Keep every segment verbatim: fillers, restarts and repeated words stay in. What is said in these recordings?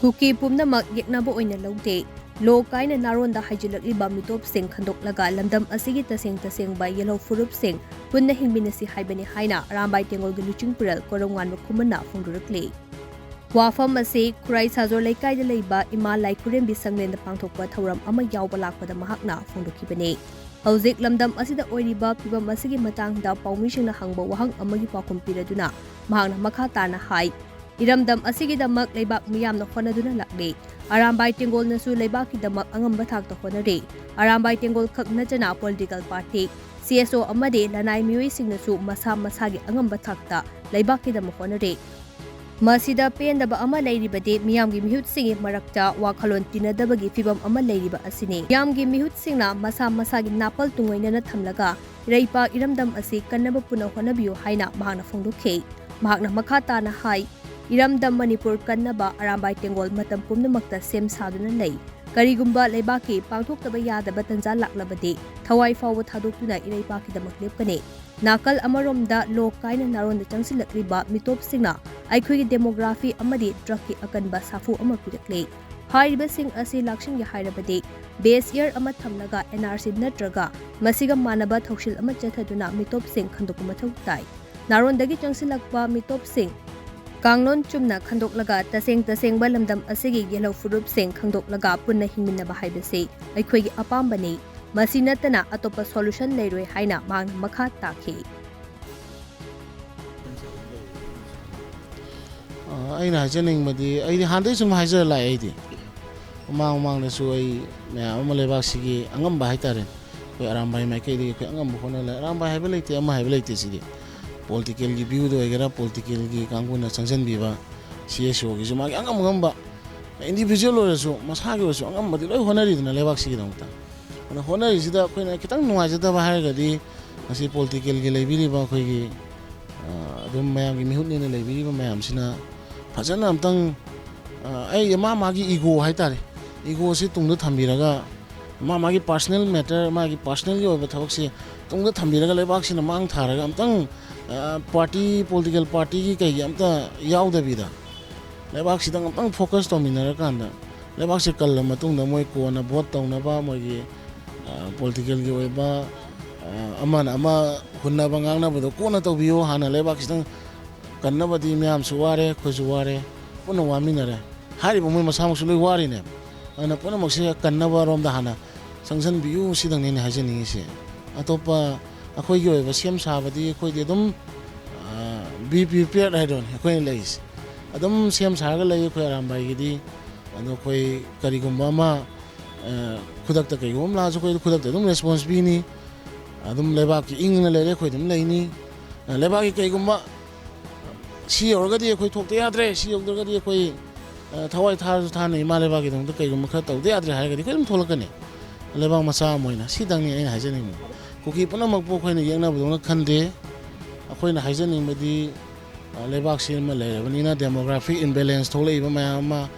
ꯀꯨꯀꯤ ꯄꯨꯝꯅꯃꯛ ꯌꯦꯛꯅꯕ ꯑꯣꯏꯅ ꯂꯧꯗꯦ꯫ ꯂꯣ ꯀꯥꯏꯅ ꯅꯥꯔꯣꯟꯗ ꯍꯥꯏꯖꯤꯜꯂꯛꯂꯤꯕ ꯃꯤꯇꯣꯞꯁꯤꯡ ꯈꯟꯗꯣꯛꯂꯒ ꯂꯝꯗꯝ ꯑꯁꯤꯒꯤ ꯇꯁꯦꯡ ꯇꯁꯦꯡꯕ ꯌꯦꯜꯍꯧ ꯐꯨꯔꯨꯞꯁꯤꯡ ꯄꯨꯟꯅ ꯍꯤꯡꯃꯤꯟꯅꯁꯤ ꯍꯥꯏꯕꯅꯤ ꯍꯥꯏꯅ ꯑꯔꯥꯝꯕꯥꯏ ꯇꯦꯡꯒꯣꯜꯒꯤ ꯂꯨꯆꯤꯡꯄꯨꯔꯦꯜ ꯀꯣꯔꯝꯉꯥꯟꯕ ꯈꯨꯃꯟꯅ ꯐꯣꯡꯗꯣꯔꯛꯂꯤ꯫ ꯋꯥꯐꯝ ꯑꯁꯤ ꯈꯨꯔꯥꯏ ꯁꯥꯖꯣꯔ ꯂꯩꯀꯥꯏꯗ ꯂꯩꯕ ꯏꯃꯥ ꯂꯥꯏ ꯈꯨꯔꯦꯝꯕꯤ ꯁꯪꯂꯦꯟꯗ ꯄꯥꯡꯊꯣꯛꯄ ꯊꯧꯔꯝ ꯑꯃ ꯌꯥꯎꯕ ꯂꯥꯛꯄꯗ ꯃꯍꯥꯛꯅ ꯐꯣꯡꯗꯣꯛꯈꯤꯕꯅꯤ꯫ ꯍꯧꯖꯤꯛ ꯂꯝꯗꯝ ꯑꯁꯤꯗ ꯑꯣꯏꯔꯤꯕ ꯐꯤꯕꯝ ꯑꯁꯤꯒꯤ ꯃꯇꯥꯡꯗ ꯄꯥꯎꯃꯤꯁꯤꯡꯅ ꯍꯪꯕ ꯋꯥꯍꯪ ꯑꯃꯒꯤ ꯄꯥꯎꯈꯨꯝ ꯄꯤꯔꯗꯨꯅ ꯃꯍꯥꯛꯅ ꯃꯈꯥ ꯇꯥꯅ ꯍꯥꯏ, ꯏꯔꯝꯗꯝ ꯑꯁꯤꯒꯤꯗꯃꯛ ꯂꯩꯕꯥꯛ ꯃꯤꯌꯥꯝꯅ ꯍꯣꯠꯅꯗꯨꯅ ꯂꯥꯛꯂꯤ꯫ ꯑꯔꯥꯝꯕꯥꯏ ꯇꯦꯡꯒꯣꯜꯅꯁꯨ ꯂꯩꯕꯥꯛꯀꯤꯗꯃꯛ ꯑꯉꯝꯕ ꯊꯥꯛꯇ ꯍꯣꯠꯅꯔꯤ꯫ ꯑꯔꯥꯝꯕꯥꯏ ꯇꯦꯡꯒꯣꯜ ꯈꯛ ꯅꯠꯇꯅ political party, C S O ꯑꯃꯗꯤ ꯂꯅꯥꯏ ꯃꯤꯑꯣꯏꯁꯤꯡꯅꯁꯨ ꯃꯁꯥ ꯃꯁꯥꯒꯤ ꯑꯉꯝꯕ ꯊꯥꯛꯇ ꯂꯩꯕꯥꯛꯀꯤꯗꯃꯛ ꯍꯣꯠꯅꯔꯤ꯫ ꯃꯁꯤꯗ ꯄꯦꯟꯗꯕ ꯑꯃ ꯂꯩꯔꯤꯕꯗꯤ ꯃꯤꯌꯥꯝꯒꯤ ꯃꯤꯍꯨꯠꯁꯤꯡꯒꯤ ꯃꯔꯛꯇ ꯋꯥꯈꯜꯂꯣꯟ ꯇꯤꯟꯅꯗꯕꯒꯤ ꯐꯤꯕꯝ ꯑꯃ ꯂꯩꯔꯤꯕ ꯑꯁꯤꯅꯤ꯫ ꯃꯤꯌꯥꯝꯒꯤ ꯃꯤꯍꯨꯠꯁꯤꯡꯅ ꯃꯁꯥ ꯃꯁꯥꯒꯤ ꯅꯥꯄꯜ ꯇꯨꯡꯑꯣꯏꯅꯅ ꯊꯝꯂꯒ ꯏꯔꯩꯄꯥꯛ ꯏꯔꯝꯗꯝ ꯑꯁꯤ ꯀꯟꯅꯕ ꯄꯨꯟꯅ ꯍꯣꯠꯅꯕꯤꯌꯨ ꯍꯥꯏꯅ ꯃꯍꯥꯛꯅ ꯐꯣꯡꯗꯣꯛꯈꯤ꯫ ꯃꯍꯥꯛꯅ ꯃꯈꯥ ꯇꯥꯅ ꯍꯥꯏ, ꯏꯔꯝꯗꯝ ꯃꯅꯤꯄꯨꯔ ꯀꯟꯅꯕ ꯑꯔꯥꯝꯕꯥꯏ ꯇꯦꯡꯒꯣꯜ ꯃꯇꯝ ꯄꯨꯝꯅꯃꯛꯇ ꯁꯦꯝ ꯁꯥꯗꯨꯅ ꯂꯩ꯫ ꯀꯔꯤꯒꯨꯝꯕ ꯂꯩꯕꯥꯛꯀꯤ ꯄꯥꯡꯊꯣꯛꯇꯕ ꯌꯥꯗꯕ ꯇꯟꯖꯥ ꯂꯥꯛꯂꯕꯗꯤ ꯊꯋꯥꯏ ꯐꯥꯎꯕ ꯊꯥꯗꯣꯛꯇꯨꯅ ꯏꯔꯩꯄꯥꯛꯀꯤꯗꯃꯛ ꯂꯦꯞꯀꯅꯤ꯫ ꯅꯥꯀꯜ ꯑꯃꯔꯣꯝꯗ ꯂꯣ ꯀꯥꯏꯅ ꯅꯥꯔꯣꯟꯗ ꯆꯪꯁꯤꯜꯂꯛꯂꯤꯕ ꯃꯤꯇꯣꯞꯁꯤꯡꯅ ꯑꯩꯈꯣꯏꯒꯤ demography ꯑꯃꯗꯤ drugꯀꯤ ꯑꯀꯟꯕ ꯁꯥꯐꯨ ꯑꯃ ꯄꯤꯔꯛꯂꯤ꯫ ꯍꯥꯏꯔꯤꯕꯁꯤꯡ ꯑꯁꯤ ꯂꯥꯛꯁꯤꯟꯒꯦ ꯍꯥꯏꯔꯕꯗꯤ base year ꯑꯃ ꯊꯝꯂꯒ N R C ꯅꯠꯇ꯭ꯔꯒ ꯃꯁꯤꯒ ꯃꯥꯟꯅꯕ ꯊꯧꯁꯤꯜ ꯑꯃ ꯆꯠꯊꯗꯨꯅ ꯃꯤꯇꯣꯞꯁꯤꯡ ꯈꯟꯗꯣꯛꯄ ꯃꯊꯧ ꯇꯥꯏ꯫ ꯅꯥꯔꯣꯟꯗꯒꯤ ꯆꯪꯁꯤꯜꯂꯛꯄ ꯃꯤꯇꯣꯞꯁꯤꯡ ꯀꯥꯡꯂꯣꯟ ꯆꯨꯝꯅ ꯈꯟꯗꯣꯛꯂꯒ ꯇꯁꯦꯡ ꯇꯁꯦꯡꯕ ꯂꯝꯗꯝ ꯑꯁꯤꯒꯤ ꯌꯦꯜꯍꯧ ꯐꯨꯔꯨꯞꯁꯤꯡ ꯈꯪꯗꯣꯛꯂꯒ ꯄꯨꯟꯅ ꯍꯤꯡꯃꯤꯟꯅꯕ ꯍꯥꯏꯕꯁꯤ ꯑꯩꯈꯣꯏꯒꯤ ꯑꯄꯥꯝꯕꯅꯤ꯫ ꯃꯁꯤ ꯅꯠꯇꯅ ꯑꯇꯣꯞꯄ solution ꯂꯩꯔꯣꯏ ꯍꯥꯏꯅ ꯃꯍꯥꯛꯅ ꯃꯈꯥ ꯇꯥꯈꯤ꯫ ꯑ, ꯑꯩꯅ ꯍꯥꯏꯖꯅꯤꯡꯕꯗꯤ, ꯑꯩꯗꯤ ꯍꯥꯟꯅꯗꯩ ꯁꯨꯝ ꯍꯥꯏꯖꯔ ꯂꯥꯛꯑꯦ꯫ ꯑꯩꯗꯤ ꯃꯃꯥꯡ ꯃꯃꯥꯡꯗꯁꯨ ꯑꯩ ꯃꯌꯥꯝ ꯑꯃ ꯂꯩꯕꯥꯛꯁꯤꯒꯤ ꯑꯉꯝꯕ ꯍꯥꯏꯇꯥꯔꯦ, ꯑꯩꯈꯣꯏ ꯑꯔꯥꯝꯕꯥꯏ ꯃꯥꯏꯀꯩꯗꯒꯤ ꯑꯩꯈꯣꯏ ꯑꯉꯝꯕ ꯍꯣꯠꯅ ꯂꯥꯛꯑꯦ꯫ ꯑꯔꯥꯝꯕꯥꯏ ꯍꯥꯏꯕ ꯂꯩꯇꯦ, ꯑꯃ ꯍꯥꯏꯕ ꯂꯩꯇꯦ꯫ ꯁꯤꯗꯤ politicalꯒꯤ viewꯗ ꯑꯣꯏꯒꯦꯔꯥ, politicalꯒꯤ ꯀꯥꯡꯕꯨꯅ ꯆꯪꯁꯤꯟꯕꯤꯕ, C S Oꯒꯤꯁꯨ ꯃꯥꯒꯤ ꯑꯉꯝ ꯑꯉꯝꯕ individual ꯑꯣꯏꯔꯁꯨ, ꯃꯁꯥꯒꯤ ꯑꯣꯏꯔꯁꯨ ꯑꯉꯝꯕꯗꯤ ꯂꯣꯏ ꯍꯣꯠꯅꯔꯤꯗꯅ ꯂꯩꯕꯥꯛꯁꯤꯒꯤꯗꯃꯛꯇ꯫ ꯑꯗꯨꯅ ꯍꯣꯠꯅꯔꯤꯁꯤꯗ ꯑꯩꯈꯣꯏꯅ ꯈꯤꯇꯪ ꯅꯨꯡꯉꯥꯏꯖꯗꯕ ꯍꯥꯏꯔꯒꯗꯤ ꯉꯁꯤ politicalꯒꯤ ꯂꯩꯕꯤꯔꯤꯕ ꯑꯩꯈꯣꯏꯒꯤ, ꯑ, ꯑꯗꯨꯝ ꯃꯌꯥꯝꯒꯤ ꯃꯤꯍꯨꯠꯅꯦꯅ ꯂꯩꯕꯤꯔꯤꯕ ꯃꯌꯥꯝꯁꯤꯅ ꯐꯖꯅ ꯑꯝꯇꯪ, ꯑ, ꯑꯩ ꯃꯥ ꯃꯥꯒꯤ ego ꯍꯥꯏꯇꯥꯔꯦ, egoꯁꯤ ꯇꯨꯡꯗ ꯊꯝꯕꯤꯔꯒ ꯃꯥ ꯃꯥꯒꯤ personal matter, ꯃꯥꯒꯤ personalꯒꯤ ꯑꯣꯏꯕ ꯊꯕꯛꯁꯤ ꯇꯨꯡꯗ ꯊꯝꯕꯤꯔꯒ ꯂꯩꯕꯥꯛꯁꯤꯅ ꯃꯥꯡ ꯊꯥꯔꯒ ꯑꯝꯇꯪ, ꯑ, party, political partyꯒꯤ ꯀꯩꯒꯤ ꯑꯝꯇ ꯌꯥꯎꯗꯕꯤꯗ ꯂꯩꯕꯥꯛꯁꯤꯗ ꯑꯃꯨꯛꯇꯪ ꯐꯣꯀꯁ ꯇꯧꯃꯤꯟꯅꯔꯀꯥꯟꯗ, ꯂꯩꯕꯥꯛꯁꯦ ꯀꯜꯂ ꯃꯇꯨꯡꯗ ꯃꯣꯏ ꯀꯣꯟꯅ ꯚꯣꯠ ꯇꯧꯅꯕ, ꯃꯣꯏꯒꯤ ꯄꯣꯂꯤꯇꯤꯀꯦꯜꯒꯤ ꯑꯣꯏꯕ, ꯑ, ꯑꯃꯅ ꯑꯃ ꯍꯨꯟꯅꯕ ꯉꯥꯡꯅꯕꯗꯣ ꯀꯣꯟꯅ ꯇꯧꯕꯤꯌꯨ꯫ ꯍꯥꯟꯅ ꯂꯩꯕꯥꯛ ꯈꯤꯇꯪ ꯀꯟꯅꯕꯗꯤ ꯃꯌꯥꯝꯁꯨ ꯋꯥꯔꯦ, ꯑꯩꯈꯣꯏꯁꯨ ꯋꯥꯔꯦ, ꯄꯨꯟꯅ ꯋꯥꯃꯤꯟꯅꯔꯦ꯫ ꯍꯥꯏꯔꯤꯕ ꯃꯣꯏ ꯃꯁꯥꯃꯛꯁꯨ ꯂꯣꯏ ꯋꯥꯔꯤꯅꯦ꯫ ꯑꯗꯨꯅ ꯄꯨꯝꯅꯃꯛꯁꯦ ꯀꯟꯅꯕ ꯔꯣꯝꯗ ꯍꯥꯟꯅ ꯆꯪꯁꯤꯟꯕꯤꯌꯨ, ꯁꯤꯗꯪꯅꯦ ꯑꯩꯅ ꯍꯥꯏꯖꯅꯤꯡꯉꯤꯁꯦ꯫ ꯑꯇꯣꯞꯄ ꯑꯩꯈꯣꯏꯒꯤ ꯑꯣꯏꯕ ꯁꯦꯝ ꯁꯥꯕꯗꯤ ꯑꯩꯈꯣꯏꯗꯤ ꯑꯗꯨꯝ, ꯑ, be prepared ꯍꯥꯏꯗꯨꯅꯤ ꯑꯩꯈꯣꯏꯅ ꯂꯩꯔꯤꯁꯦ꯫ ꯑꯗꯨꯝ ꯁꯦꯝ ꯁꯥꯔꯒ ꯂꯩ ꯑꯩꯈꯣꯏ ꯑꯔꯥꯝꯕꯥꯏꯒꯤꯗꯤ꯫ ꯑꯗꯣ ꯑꯩꯈꯣꯏ ꯀꯔꯤꯒꯨꯝꯕ ꯑꯃ, ꯑ, ꯈꯨꯗꯛꯇ ꯀꯩꯒꯨꯝꯕ ꯑꯃ ꯂꯥꯛꯑꯁꯨ ꯑꯩꯈꯣꯏ ꯈꯨꯗꯛꯇ ꯑꯗꯨꯝ ꯔꯦꯁꯄꯣꯟꯁ ꯄꯤꯅꯤ꯫ ꯑꯗꯨꯝ ꯂꯩꯕꯥꯛꯀꯤ ꯏꯪꯅ ꯂꯩꯔꯦ, ꯑꯩꯈꯣꯏ ꯑꯗꯨꯝ ꯂꯩꯅꯤ꯫ ꯑ, ꯂꯩꯕꯥꯛꯀꯤ ꯀꯩꯒꯨꯝꯕ ꯁꯤ ꯌꯧꯔꯒꯗꯤ ꯑꯩꯈꯣꯏ ꯊꯣꯛꯇ ꯌꯥꯗ꯭ꯔꯦ, ꯁꯤ ꯌꯧꯗ꯭ꯔꯒꯗꯤ ꯑꯩꯈꯣꯏ, ꯑ, ꯊꯋꯥꯏ ꯊꯥꯔꯁꯨ ꯊꯥꯅ ꯏꯃꯥ ꯂꯩꯕꯥꯛꯀꯤꯗꯃꯛꯇ ꯀꯩꯒꯨꯝꯕ ꯈꯔ ꯇꯧꯗ ꯌꯥꯗ꯭ꯔꯦ ꯍꯥꯏꯔꯒꯗꯤ ꯑꯩꯈꯣꯏ ꯑꯗꯨꯝ ꯊꯣꯛꯂꯛꯀꯅꯤ꯫ ꯂꯩꯕꯥꯛ ꯃꯆꯥ ꯑꯃ ꯑꯣꯏꯅ ꯁꯤꯗꯪꯅꯤ ꯑꯩꯅ ꯍꯥꯏꯖꯅꯤꯡꯕ꯫ ꯀꯨꯀꯤ ꯄꯨꯝꯅꯃꯛꯄꯨ ꯑꯩꯈꯣꯏꯅ ꯌꯦꯛꯅꯕꯗꯧꯅ ꯈꯟꯗꯦ꯫ ꯑꯩꯈꯣꯏꯅ ꯍꯥꯏꯖꯅꯤꯡꯕꯗꯤ, ꯑ, ꯂꯩꯕꯥꯛꯁꯤ ꯑꯃ ꯂꯩꯔꯕꯅꯤꯅ demographic imbalance ꯊꯣꯛꯂꯛꯏꯕ ꯃꯌꯥꯝ ꯑꯃ,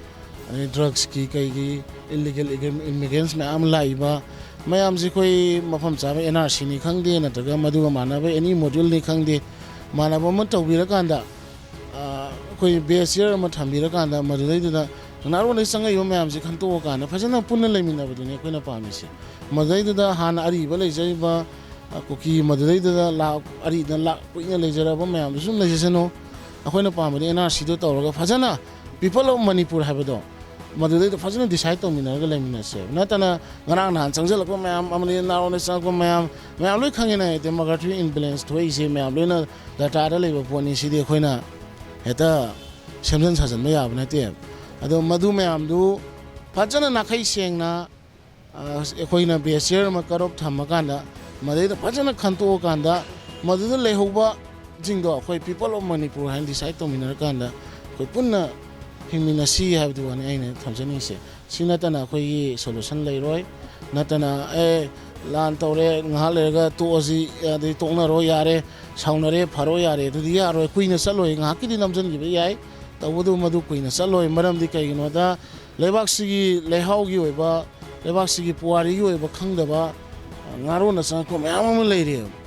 ꯑꯗꯩ ꯗ꯭ꯔꯒꯁꯀꯤ ꯀꯩꯒꯤ ꯏꯜꯂꯤꯒꯦꯜ ꯏꯃꯤꯒ꯭ꯔꯦꯟꯁ ꯃꯌꯥꯝ ꯑꯃ ꯂꯥꯛꯏꯕ ꯃꯌꯥꯝꯁꯦ ꯑꯩꯈꯣꯏ ꯃꯐꯝ ꯆꯥꯕ ꯑꯦꯟ ꯑꯥꯔ ꯁꯤꯅꯤ ꯈꯪꯗꯦ, ꯅꯠꯇ꯭ꯔꯒ ꯃꯗꯨꯒ ꯃꯥꯟꯅꯕ ꯑꯦꯅꯤ ꯃꯣꯗ꯭ꯌꯨꯜꯅꯤ ꯈꯪꯗꯦ, ꯃꯥꯟꯅꯕ ꯑꯃ ꯇꯧꯕꯤꯔꯀꯥꯟꯗ, ꯑ, ꯑꯩꯈꯣꯏ ꯕꯦꯁ ꯌꯔ ꯑꯃ ꯊꯝꯕꯤꯔꯀꯥꯟꯗ ꯃꯗꯨꯗꯩꯗꯨꯗ ꯅꯍꯥꯔꯣꯟꯗꯒꯤ ꯆꯪꯉꯛꯏꯕ ꯃꯌꯥꯝꯁꯦ ꯈꯟꯇꯣꯛꯑꯀꯥꯟꯗ ꯐꯖꯅ ꯄꯨꯟꯅ ꯂꯩꯃꯤꯟꯅꯕꯗꯨꯅꯤ ꯑꯩꯈꯣꯏꯅ ꯄꯥꯝꯃꯤꯁꯦ꯫ ꯃꯗꯨꯗꯩꯗꯨꯗ ꯍꯥꯟꯅ ꯑꯔꯤꯕ ꯂꯩꯖꯔꯤꯕ, ꯑ, ꯀꯨꯀꯤ ꯃꯗꯨꯗꯩꯗꯨꯗ ꯂꯥꯛ, ꯑꯔꯤꯗ ꯂꯥꯛ ꯀꯨꯏꯅ ꯂꯩꯖꯔꯕ ꯃꯌꯥꯝꯗꯨꯁꯨ ꯑꯗꯨꯝ ꯂꯩꯖꯁꯅꯨ꯫ ꯑꯩꯈꯣꯏꯅ ꯄꯥꯝꯕꯗꯤ ꯑꯦꯟ ꯑꯥꯔ ꯁꯤꯗꯣ ꯇꯧꯔꯒ ꯐꯖꯅ People of Manipur ꯍꯥꯏꯕꯗꯣ ꯃꯗꯨꯗꯩꯗ ꯐꯖꯅ ꯗꯤꯁꯥꯏꯠ ꯇꯧꯃꯤꯟꯅꯔꯒ ꯂꯩꯃꯤꯟꯅꯁꯦꯕ꯫ ꯅꯠꯇꯅ ꯉꯔꯥꯡ ꯅꯍꯥꯟ ꯆꯪꯁꯤꯜꯂꯛꯄ ꯃꯌꯥꯝ ꯑꯃꯅꯤ, ꯅꯍꯥꯔꯣꯟꯗ ꯆꯪꯉꯛꯄ ꯃꯌꯥꯝ, ꯃꯌꯥꯝ ꯂꯣꯏ ꯈꯪꯉꯦꯅꯦ꯫ Demographic imbalance ꯊꯣꯛꯏꯁꯦ ꯃꯌꯥꯝ ꯂꯣꯏꯅ ꯗꯇꯥꯗ ꯂꯩꯕ ꯄꯣꯠꯅꯤ꯫ ꯁꯤꯗꯤ ꯑꯩꯈꯣꯏꯅ ꯍꯦꯛꯇ ꯁꯦꯝꯖꯤꯟ ꯁꯥꯖꯤꯟꯕ ꯌꯥꯕ ꯅꯠꯇꯦ꯫ ꯑꯗꯣ ꯃꯗꯨ ꯃꯌꯥꯝꯗꯨ ꯐꯖꯅ ꯅꯥꯈꯩ ꯁꯦꯡꯅ, ꯑ, ꯑꯩꯈꯣꯏꯅ ꯕꯦꯁ ꯌꯔ ꯑꯃ ꯀꯠ ꯑꯣꯐ ꯊꯝꯃꯀꯥꯟꯗ ꯃꯗꯩꯗ ꯐꯖꯅ ꯈꯟꯇꯣꯛꯑꯀꯥꯟꯗ ꯃꯗꯨꯗ ꯂꯩꯍꯧꯕꯁꯤꯡꯗꯣ ꯑꯩꯈꯣꯏ People of Manipur ꯍꯥꯏꯅ ꯗꯤꯁꯥꯏꯠ ꯇꯧꯃꯤꯟꯅꯔꯀꯥꯟꯗ ꯑꯩꯈꯣꯏ ꯄꯨꯟꯅ ꯍꯤꯡꯃꯤꯟꯅꯁꯤ ꯍꯥꯏꯕꯗꯨ ꯋꯥꯅꯤ ꯑꯩꯅ ꯊꯝꯖꯅꯤꯡꯉꯤꯁꯦ꯫ ꯁꯤ ꯅꯠꯇꯅ ꯑꯩꯈꯣꯏꯒꯤ ꯁꯣꯂꯨꯁꯟ ꯂꯩꯔꯣꯏ꯫ ꯅꯠꯇꯅ, "ꯑꯦ, ꯂꯥꯟ ꯇꯧꯔꯦ, ꯉꯥꯏꯍꯥꯛ ꯂꯩꯔꯒ ꯇꯣꯛꯑꯁꯤ, ꯑꯗꯩ ꯇꯣꯛꯅꯔꯣ, ꯌꯥꯔꯦ, ꯁꯥꯎꯅꯔꯦ, ꯐꯔꯣ, ꯌꯥꯔꯦ", ꯑꯗꯨꯗꯤ ꯌꯥꯔꯣꯏ꯫ ꯀꯨꯏꯅ ꯆꯠꯂꯣꯏ, ꯉꯥꯏꯍꯥꯛꯀꯤꯗꯤ ꯅꯝꯁꯤꯟꯈꯤꯕ ꯌꯥꯏ, ꯇꯧꯕꯇꯕꯨ ꯃꯗꯨ ꯀꯨꯏꯅ ꯆꯠꯂꯣꯏ꯫ ꯃꯔꯝꯗꯤ ꯀꯩꯒꯤꯅꯣꯗ, ꯂꯩꯕꯥꯛꯁꯤꯒꯤ ꯂꯩꯍꯥꯎꯒꯤ ꯑꯣꯏꯕ, ꯂꯩꯕꯥꯛꯁꯤꯒꯤ ꯄꯨꯋꯥꯔꯤꯒꯤ ꯑꯣꯏꯕ ꯈꯪꯗꯕ, ꯑ, ꯅꯍꯥꯔꯣꯟꯅ ꯆꯪꯉꯛꯄ ꯃꯌꯥꯝ ꯑꯃ ꯂꯩꯔꯤꯑꯕ꯫